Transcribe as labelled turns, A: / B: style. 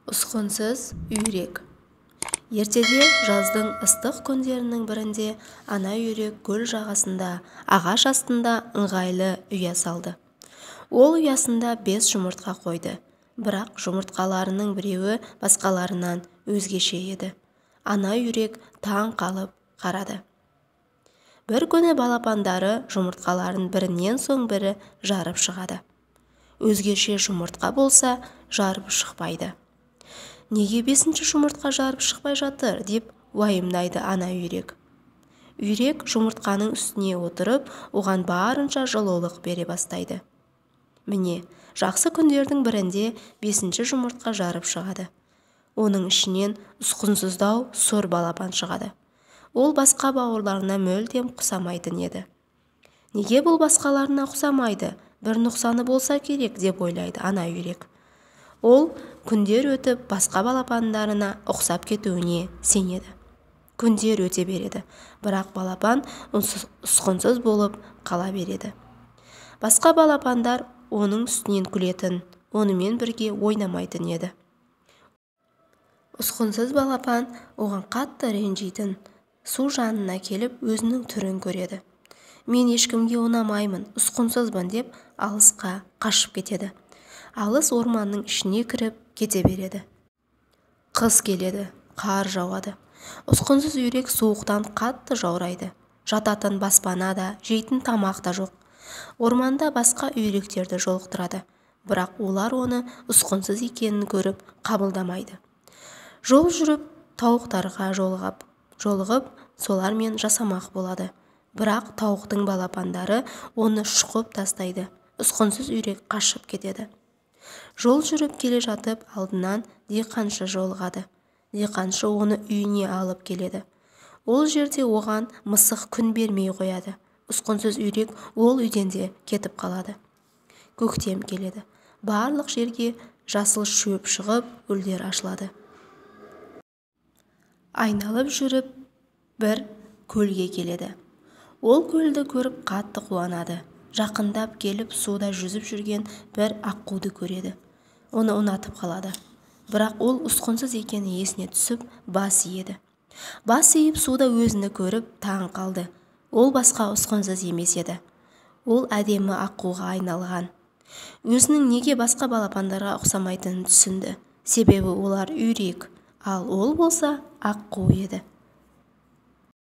A: Ұсқынсыз үйрек. Ертеде жаздың ыстық күндерінің бірінде ана үйрек көл жағасында, ағаш астында ыңғайлы ұя салды. Ол ұясында 5 жұмыртқа қойды. Бірақ жұмыртқаларының біреуі басқаларынан өзгеше еді. Ана үйрек таң қалып қарады. Бір күні балапандары жұмыртқаларын бірінен соң бірі жарып шығады. Өзгеше жұмыртқа болса, жарып шықпайды. Неге 5-ші жұмыртқа жарып шықпай жатыр, деп уайымдайды ана үйрек. Үйрек жұмыртқаның үстіне отырып, оған барынша жылулық бере бастайды. Міне, жақсы күндердің бірінде 5-ші жұмыртқа жарып шығады. Оның ішінен ұсқынсыздау сұр балапан шығады. Ол басқа бауырларына мүлдем ұқсамайтын еді. Неге бұл басқаларына ұқсамайды, бір нұқсаны болса керек, деп ойлайды ана үйрек. Ол күндер өтіп, басқа балапандарына ұқсап кетуіне сенеді. Күндер өте береді, бірақ балапан ұсқынсыз болып қала береді. Басқа балапандар оның үстінен күлетін, онымен бірге ойнамайтын еді. Ұсқынсыз балапан оған қатты ренжитін, су жанына келіп өзінің түрін көреді. Мен ешкімге ұнамаймын, ұсқынсызбын деп алысқа қашып кетеді. Алыс орманның ішіне кіріп кете береді. Қыс келеді, қар жауады. Ұсқынсыз үйрек суықтан қатты жаурайды. Жататын баспана да, жейтін тамақ та жоқ. Орманда басқа үйректерді жолықтырады, бірақ олар оны ұсқынсыз екенін көріп қабылдамайды. Жол жүріп тауықтарға жолығып, солармен жасамақ болады. Бірақ тауықтың балапандары оны шұқып тастайды. Ұсқынсыз үйрек қашып кетеді. Жол жүріп келе жатып, алдынан диқаншы жолығады. Диқаншы оны үйіне алып келеді. Ол жерде оған мысық күн бермей қояды. Ұсқынсыз үйрек ол үйден де кетіп қалады. Көктем келеді. Барлық жерге жасыл шөп шығып, гүлдер ашылады. Айналып жүріп бір көлге келеді. Ол көлді көріп қатты қуанады. Жақындап келіп суда жүзіп жүрген бір аққуды көреді. Оны ұнатып қалады. Бірақ ол ұсқынсыз екені есіне түсіп, бас иеді. Бас иіп суда өзіні көріп таң қалды. Ол басқа ұсқынсыз емес еді. Ол әдемі аққуға айналған. Өзінің неге басқа балапандарға ұқсамайтынын түсінді. Себебі олар үйрек, ал ол болса аққу еді.